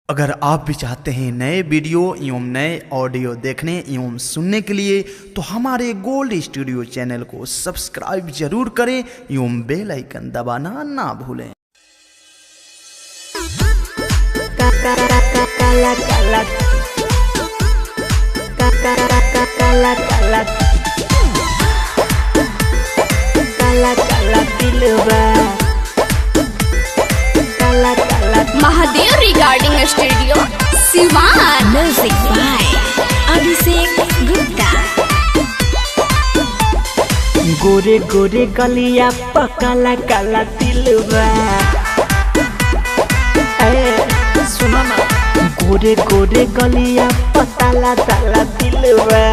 अगर आप भी चाहते हैं नए वीडियो एवं नए ऑडियो देखने एवं सुनने के लिए तो हमारे गोल्ड स्टूडियो चैनल को सब्सक्राइब जरूर करें एवं बेल आइकन दबाना ना भूलें। काला काला काला काला काला काला दिलवा काला काला। Mahadev recording studio Siwan. Music by Abhishek Gupta. गोरे गोरे गलिया प काला काला दिलवा। ए सुनो ना, गोरे गोरे गलिया प ताला ताला दिलवा।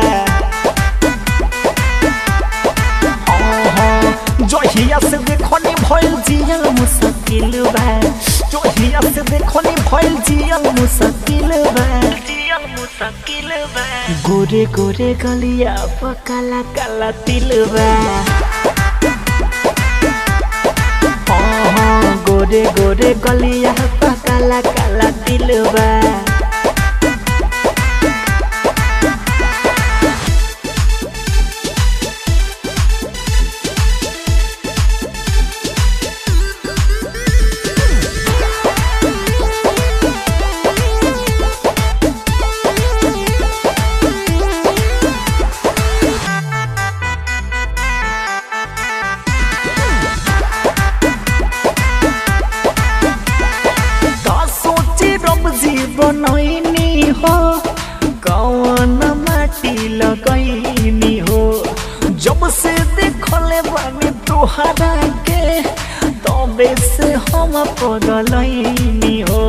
जहिया से देखनी भइल जियल मुश्किल बा, जहिया से देखनी भइल जियल मुश्किल बा। गोरे गोरे गलिया प काला काला तिलवा। गोरे गोरे गलिया प काला काला तिलवा। का सोची रब जीवनैनी हो, कौन माटी लगैनी हो। जब से देखले बानी तोहरा के, तबे से हम पगलैनी हो।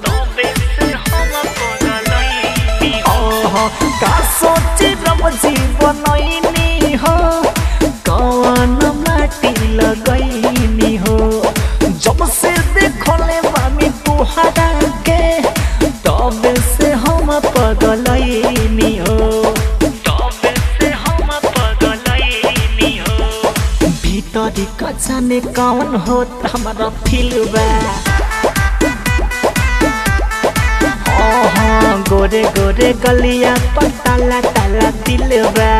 तबे से हम पगलैनी हो। का सोची रब जीवनैनी हो, कौन माटी लगैनी हो। जब से देखले बानी तोहरा के, तब से हम पगलैनी हो। तब से हम पगलैनी हो। भीतरी कछने कौन होत हमारा फिलवा। गोरे गोरे गलिया पर ताला ताला दिलवा।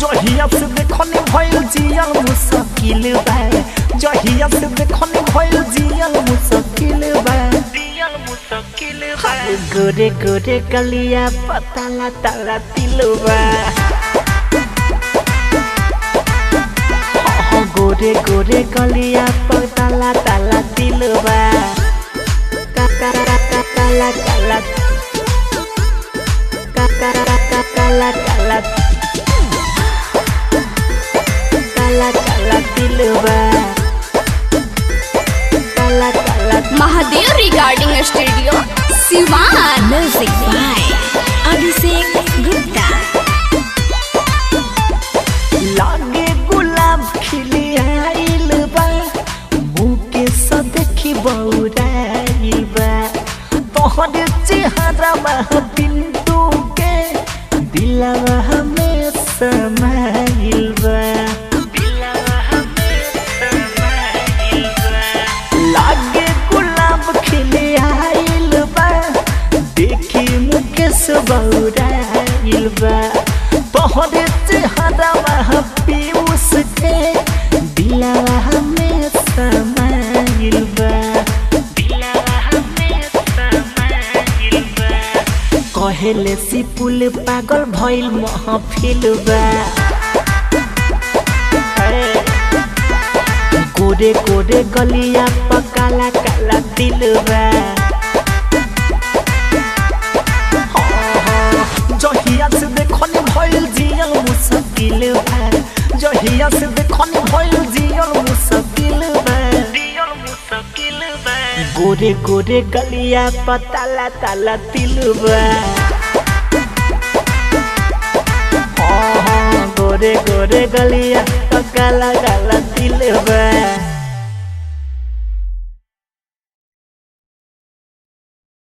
जहिया से देखनी भइल जियल मुश्किल बा, जहिया से देखनी भइल जियल मुश्किल बा। गोरे गोरे गलिया पर ताला ताला दिलवा। गोरे गोरे गलिया पर ताला ताला दिलवा। काला काला काला काला काला काला काला दिलवा काला काला। Mahadev recording studio Siwan. Music by Abhishek Gupta. लागे गुलाब खिली आइल बा, मुँह के सदेखी बौराइल बा। तोहर चेहरावा पिंटू के दिलवा हमें समाइल बा। लागे गुलाब खिले आइल बा, देखी मुकेश बौराइल बा। तोहरे चेहरावा पीयूष के दिलवा हमें समाइल बा। कहेले सिपुल पागल भइल महफिल बा। गोरे गोरे गलिया प काला काला दिलवा। जहिया से देखनी भइल जियल मुश्किल बा, जहिया से देखनी भइल जियल मुश्किल बा। गोरे गोरे गलिया प ताला ताला दिलवा। गोरे गोरे गलिया प काला काला दिलवा।